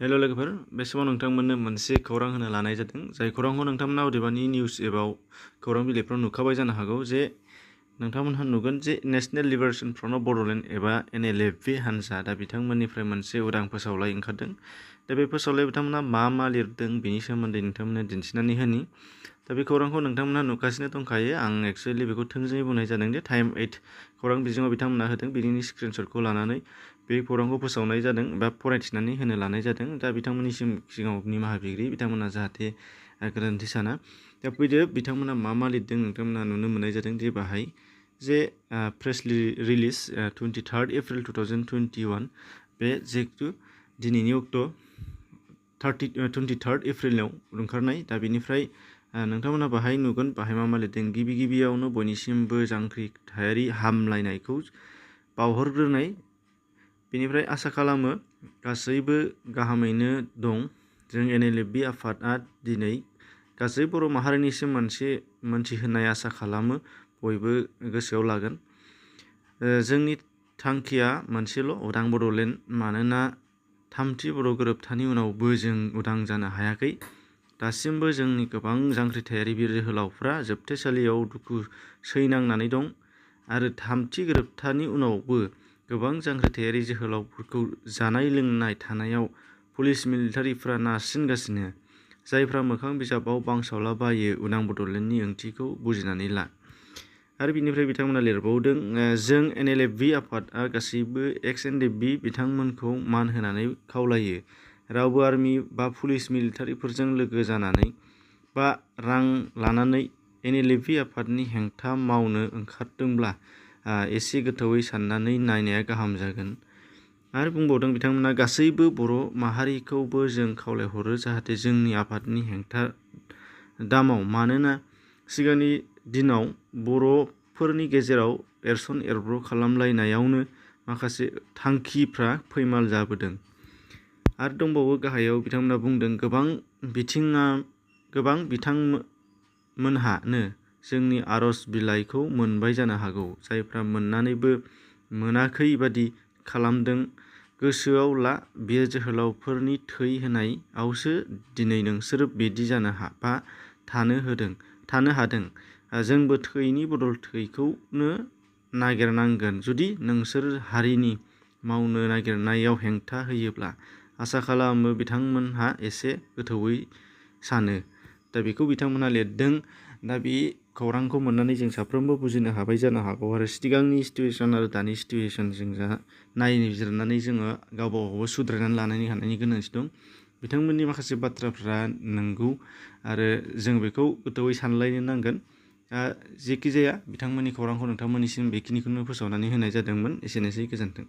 हेल' लोगोफोर, बे समाव नोंथांमोननो मोनसे खौरां होनो लानाय जादों। जाय खौरांखौ नोंथांमोना अदेबानि निउस एबा खौरां बिलाइफ्राव नुखाबाय जानो हागौ जे नोंथांमोनहा नुगोन जे national liberation front of Bodoland एबा NLFB हान्जा दा बिथांमोननिफ्राय मोनसे उदां फोसावलाइ ओंखारदों। दा बे फोसावलाइ बिथांमोना मा लिरदों बेनि सोमोन्दै नोंथांमोननो दिन्थिनानै होनि। दा बे खौरांखौ नोंथांमोनहा नुगासिनो दंखायो। आं एक्सुवेलि बेखौ थोंजोङै बुंनाय जादों जे टाइम 8 खौरां बिजोङाव बिथांमोना होदों। बिनि स्क्रिनशटखौ लानानै बे खौरांखौ फोसावनाय जादों एबा फरायथिनानै होनो लानाय जादों। दा बिथांमोननिसिम सिगाङाव निमाहा बिग्रि, बिथांमोना जाहाथे गोरोन्थि साना। दा फैदो बिथांमोना मा लिरदों नोंथांमोना नुनो मोननाय जादों जे बाहाय जे प्रेस रिलिज 23 एप्रिल 2021 बे जिहेतु दिनैनि अक्ट' 23 एप्रिलाव ओंखारनाय। दा बेनिफ्राय नोंथांमोना बाहाय नुगोन बाहाय मा लिरदों। गिबियावनो बयनिसिमबो जांख्रिथायारि हामलायनायखौ बावहरग्रोनाय। बेनिफ्राय आसा खालामो गासैबो गाहामैनो दं। जों NLFB आफादआ दिनै गासै बर' माहारिनिसिम मोनसे मोनथिहोनाय आसा खालामो बयबो गोसोआव लागोन। जोंनि थांखिया मोनसेल' उदां बड'लेण्ड। मानोना थामथि बर' गोरोबथानि उनावबो जों उदां जानो हायाखै। दासिमबो जोंनि गोबां जांख्रिथायारि बिर जोहोलावफ्रा जोबथेसालियाव दुखु सैनांनानै दं। आरो थामथि गोरोबथानि उनावबो गोबां जांख्रिथायारि जोहोलावफोरखौ जानाय लोंनाय थानायाव पुलिस मिलिटारिफ्रा नारसिनगासिनो। जायफ्रा मोखां बिजाबाव बांसावलाबायो उदां बड'लेण्डनि ओंथिखौ बुजिनानै ला। आरो बिनिफ्राय बिथांमोना लिरबावदों, जों NLFB आफादआ गासैबो ex-NLFB बिथांमोनखौ मान होनानै खावलायो। रावबो आर्मि बा पुलिस मिलिटारिफोरजों लोगो जानानै बा रां लानानै NLFB आफादनि हेंथा मावनो ओंखारदोंब्ला एसे गोथौयै साननानै नायनाया गाहाम जागोन। आरो बुंबावदों बिथांमोना, गासैबो बर' माहारिखौबो जों खावलायहरो जाहाथे जोंनि आफादनि हेंथा दामाव। मानोना सिगांनि दिनाव बर'फोरनि गेजेराव एरसन एरब्र खालामलायनायावनो माखासे थांखिफ्रा फैमाल जाबोदों। आरो दंबावो गाहायाव बिथांमोना बुंदों, गोबां बिथांमोनहानो जोंनि आर'ज बिलाइखौ मोनबाय जानो हागौ। जायफ्रा मोननानैबो मोनाखै बादि खालामदों। गोसोआव ला, बिर जोहोलावफोरनि थै होनायावसो दिनै नोंसोर बिदि थानो हादों। जोंबो थैनि बदल थैखौनो नागिरनांगोन जुदि नोंसोर हारिनि मावनो नागिरनायाव हेंथा होयोब्ला। आसा खालामो बिथांमोनहा एसे गोथौयै सानो। दा बेखौ बिथांमोनहा लिरदों। दा बे खौरांखौ मोननानै जों साफ्रोमबो बुजिनो हाबाय जानो हागौ। आरो सिगांनि सिटुवेसन आरो दानि सिटुवेसन जों नायबिजिरनानै जोङो गावबा गावबो सुद्रायनानै हानायनि गोनांथि दं। बिथांमोननि माखासे बाथ्राफ्रा नंगौ आरो जों बेखौ गोथौयै सानलायनो नांगोन। जेखि जाया बिथांमोननि खौरांखौ नोंथांमोननिसिम बेखिनिखौनो फोसावनानै होनाय जादोंमोन। एसेनोसै, गोजोन्थों।